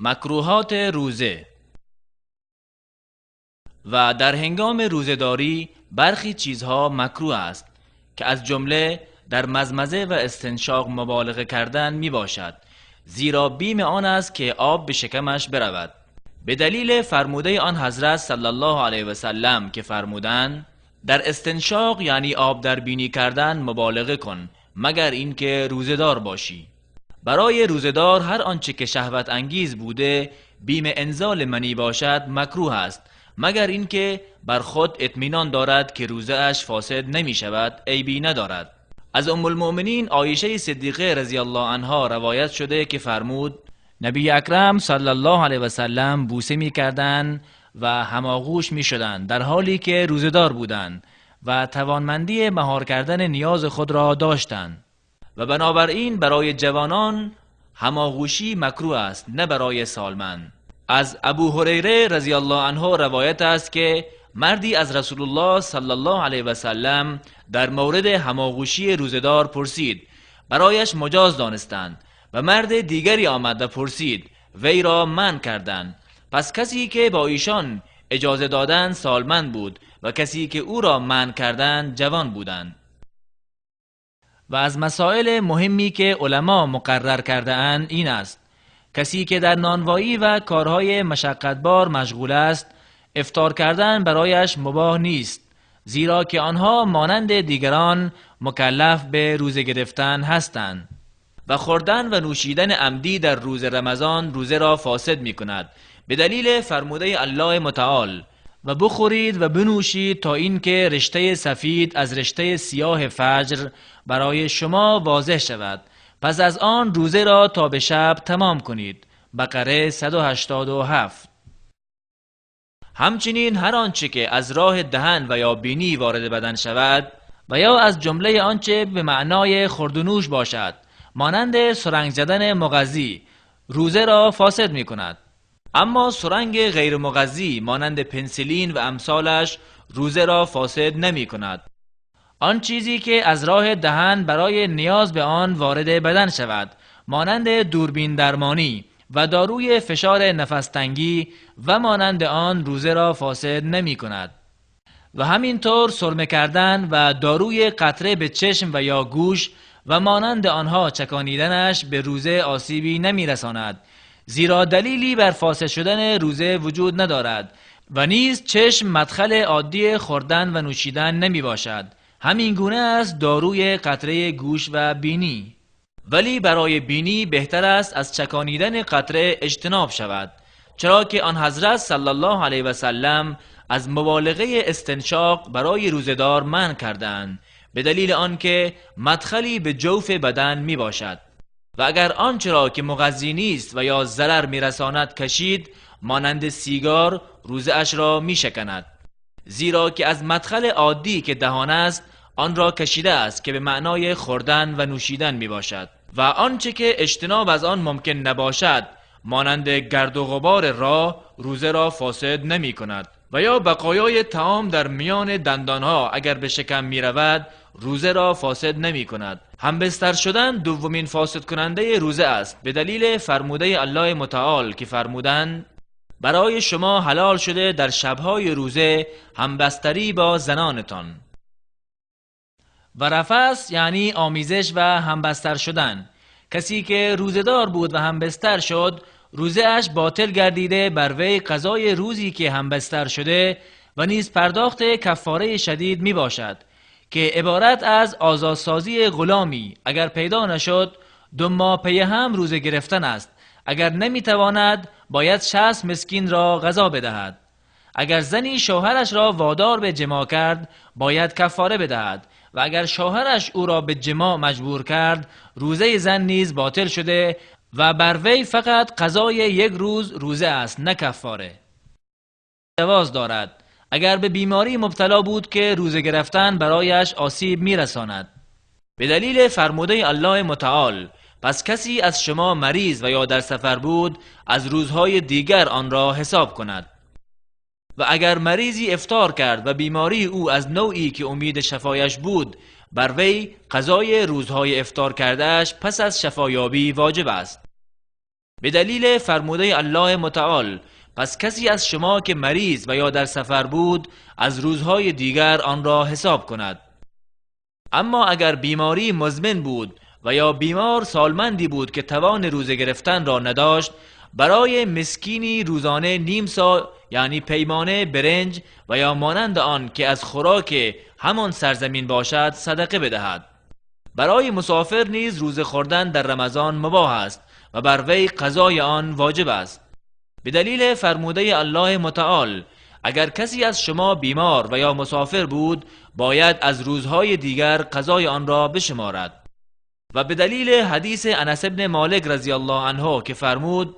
مکروهات روزه. و در هنگام روزه‌داری برخی چیزها مکروه است که از جمله در مزمزه و استنشاق مبالغه کردن می باشد، زیرا بیم آن است که آب به شکمش برود. به دلیل فرموده آن حضرت صلی الله علیه و سلم که فرمودند: در استنشاق یعنی آب در بینی کردن مبالغه کن، مگر اینکه روزه‌دار باشی. برای روزه‌دار هر آنچه که شهوت انگیز بوده بیم انزال منی باشد مکروه است، مگر اینکه بر خود اطمینان دارد که روزه اش فاسد نمی شود، عیبی ندارد. از ام المؤمنین عایشه صدیقه رضی الله عنها روایت شده که فرمود: نبی اکرم صلی الله علیه و سلم بوسه می کردند و هماغوش می شدند در حالی که روزه‌دار بودند و توانمندی مهار کردن نیاز خود را داشتند. و بنابراین برای جوانان هماغوشی مکروه است، نه برای سالمند. از ابو هریره رضی الله عنه روایت است که مردی از رسول الله صلی الله علیه و سلم در مورد هماغوشی روزه‌دار پرسید، برایش مجاز دانستند. و مرد دیگری آمد و پرسید، وی را منع کردند. پس کسی که با ایشان اجازه دادند سالمند بود و کسی که او را منع کردند جوان بودند. و از مسائل مهمی که علما مقرر کرده اند این است: کسی که در نانوایی و کارهای مشقتبار مشغول است، افطار کردن برایش مباح نیست، زیرا که آنها مانند دیگران مکلف به روزه گرفتن هستند. و خوردن و نوشیدن عمدی در روز رمضان روزه را فاسد می کند، به دلیل فرموده الله متعال: و بخورید و بنوشید تا اینکه رشته سفید از رشته سیاه فجر برای شما واضح شود، پس از آن روزه را تا به شب تمام کنید. بقره 187. همچنین هر آنچه که از راه دهن و یا بینی وارد بدن شود و یا از جمله آنچه به معنای خورد و نوش باشد، مانند سرنگ زدن مغذی، روزه را فاسد می کند. اما سرنگ غیر مغذی مانند پنسیلین و امثالش روزه را فاسد نمی کند. آن چیزی که از راه دهن برای نیاز به آن وارد بدن شود، مانند دوربین درمانی و داروی فشار نفستنگی و مانند آن، روزه را فاسد نمی کند. و همینطور سرمه کردن و داروی قطره به چشم و یا گوش و مانند آنها چکانیدنش به روزه آسیبی نمی رساند، زیرا دلیلی بر فاسد شدن روزه وجود ندارد و نیز چشم مدخل عادی خوردن و نوشیدن نمی باشد. همین گونه است داروی قطره گوش و بینی. ولی برای بینی بهتر است از چکانیدن قطره اجتناب شود، چرا که آن حضرت صلی الله علیه و سلم از مبالغه استنشاق برای روزه‌دار منع کردند، به دلیل آنکه مدخلی به جوف بدن می باشد. و اگر آنچه را که مغذی نیست و یا ضرر می رساند کشید، مانند سیگار، روزه اش را می شکند، زیرا که از مدخل عادی که دهان است آن را کشیده است که به معنای خوردن و نوشیدن می باشد. و آنچه که اجتناب از آن ممکن نباشد، مانند گرد و غبار راه، روزه را فاسد نمی کند. و یا بقایای طعام در میان دندانها اگر به شکم می رود، روزه را فاسد نمی کند. همبستر شدن دومین فاسد کننده روزه است، به دلیل فرموده الله متعال که فرمودند: برای شما حلال شده در شبهای روزه همبستری با زنانتان. و رفث یعنی آمیزش و همبستر شدن. کسی که روزه‌دار بود و همبستر شد، روزه اش باطل گردیده، بر وی قضای روزی که همبستر شده و نیز پرداخت کفاره شدید می باشد که عبارت از آزادسازی غلامی اگر پیدا نشد 2 ماه پی هم روزه گرفتن است. اگر نمی تواند باید 60 مسکین را غذا بدهد. اگر زنی شوهرش را وادار به جماع کرد باید کفاره بدهد و اگر شوهرش او را به جماع مجبور کرد روزه زن نیز باطل شده و بر وی فقط قضای 1 روز روزه است، نه کفاره. جواز دارد اگر به بیماری مبتلا بود که روزه گرفتن برایش آسیب میرساند، به دلیل فرموده الله متعال: پس کسی از شما مریض و یا در سفر بود از روزهای دیگر آن را حساب کند. و اگر مریضی افطار کرد و بیماری او از نوعی که امید شفایش بود، بر وی قضای روزهای افطار کرده‌اش پس از شفایابی واجب است. به دلیل فرموده الله متعال: پس کسی از شما که مریض و یا در سفر بود از روزهای دیگر آن را حساب کند. اما اگر بیماری مزمن بود و یا بیمار سالمندی بود که توان روزه گرفتن را نداشت، برای مسکینی روزانه نیم سا یعنی پیمانه برنج و یا مانند آن که از خوراک همان سرزمین باشد صدقه بدهد. برای مسافر نیز روزه خوردن در رمضان مباح است و بر وی قضای آن واجب است. به دلیل فرموده الله متعال: اگر کسی از شما بیمار و یا مسافر بود باید از روزهای دیگر قضای آن را بشمارد. و به دلیل حدیث انس بن مالک رضی الله عنه که فرمود: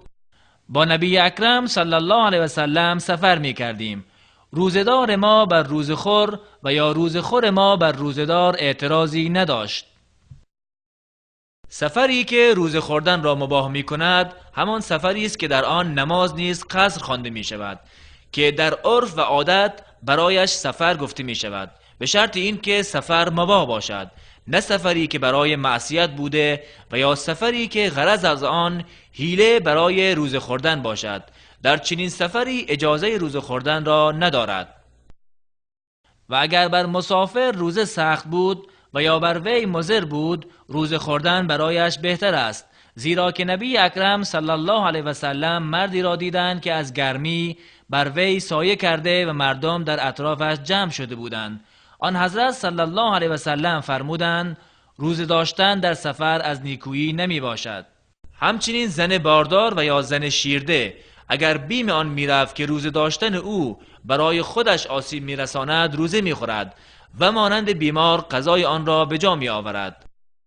با نبی اکرم صلی الله علیه و سلم سفر می کردیم، روزه‌دار ما بر روزخور و یا روزخور ما بر روزه‌دار اعتراضی نداشت. سفری که روزه خوردن را مباح می کند همان سفری است که در آن نماز نیز قصر خوانده می شود که در عرف و عادت برایش سفر گفته می شود، به شرط اینکه سفر مباح باشد، نه سفری که برای معصیت بوده و یا سفری که غرض از آن حیله برای روزه خوردن باشد. در چنین سفری اجازه روزه خوردن را ندارد. و اگر بر مسافر روزه سخت بود و یا بر وی مضر بود، روزه خوردن برایش بهتر است، زیرا که نبی اکرم صلی الله علیه و سلم مردی را دیدند که از گرمی بر وی سایه کرده و مردم در اطرافش جمع شده بودند. آن حضرت صلی الله علیه و سلم فرمودند: روزه داشتن در سفر از نیکویی نمی باشد. همچنین زن باردار و یا زن شیرده اگر بیم آن میرفت که روزه داشتن او برای خودش آسیب میرساند روزه میخورد و مانند بیمار قضای آن را به جا می آورد.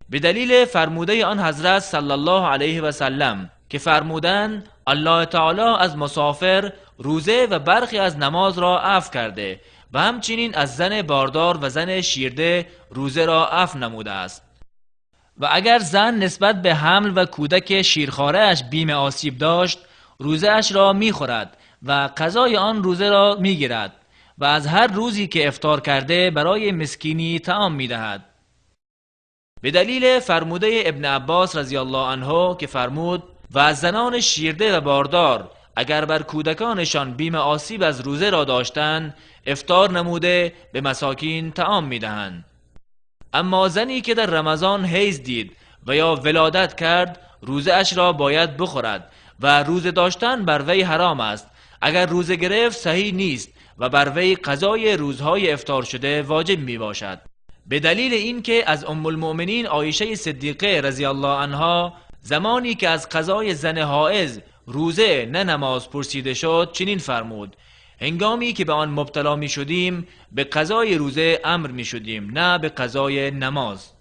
به دلیل فرموده آن حضرت صلی الله علیه و سلم که فرمودند: الله تعالی از مسافر روزه و برخی از نماز را عفو کرده و همچنین از زن باردار و زن شیرده روزه را عفو نموده است. و اگر زن نسبت به حمل و کودک شیرخواره‌اش بیم آسیب داشت، روزه اش را میخورد و قضای آن روزه را میگیرد و از هر روزی که افطار کرده برای مسکینی طعام میدهد. به دلیل فرموده ابن عباس رضی الله عنه که فرمود: و از زنان شیرده و باردار اگر بر کودکانشان بیم آسیب از روزه را داشتند افطار نموده به مساکین طعام میدهند. اما زنی که در رمضان حیض دید و یا ولادت کرد روزه اش را باید بخورد و روزه داشتن بر وی حرام است. اگر روزه گرفت صحیح نیست و بر وی قضای روزهای افطار شده واجب می باشد. به دلیل اینکه از ام المؤمنین عایشه صدیقه رضی الله عنها زمانی که از قضای زن حائض روزه نه نماز پرسیده شد چنین فرمود: هنگامی که به آن مبتلا می شدیم به قضای روزه امر می شدیم نه به قضای نماز.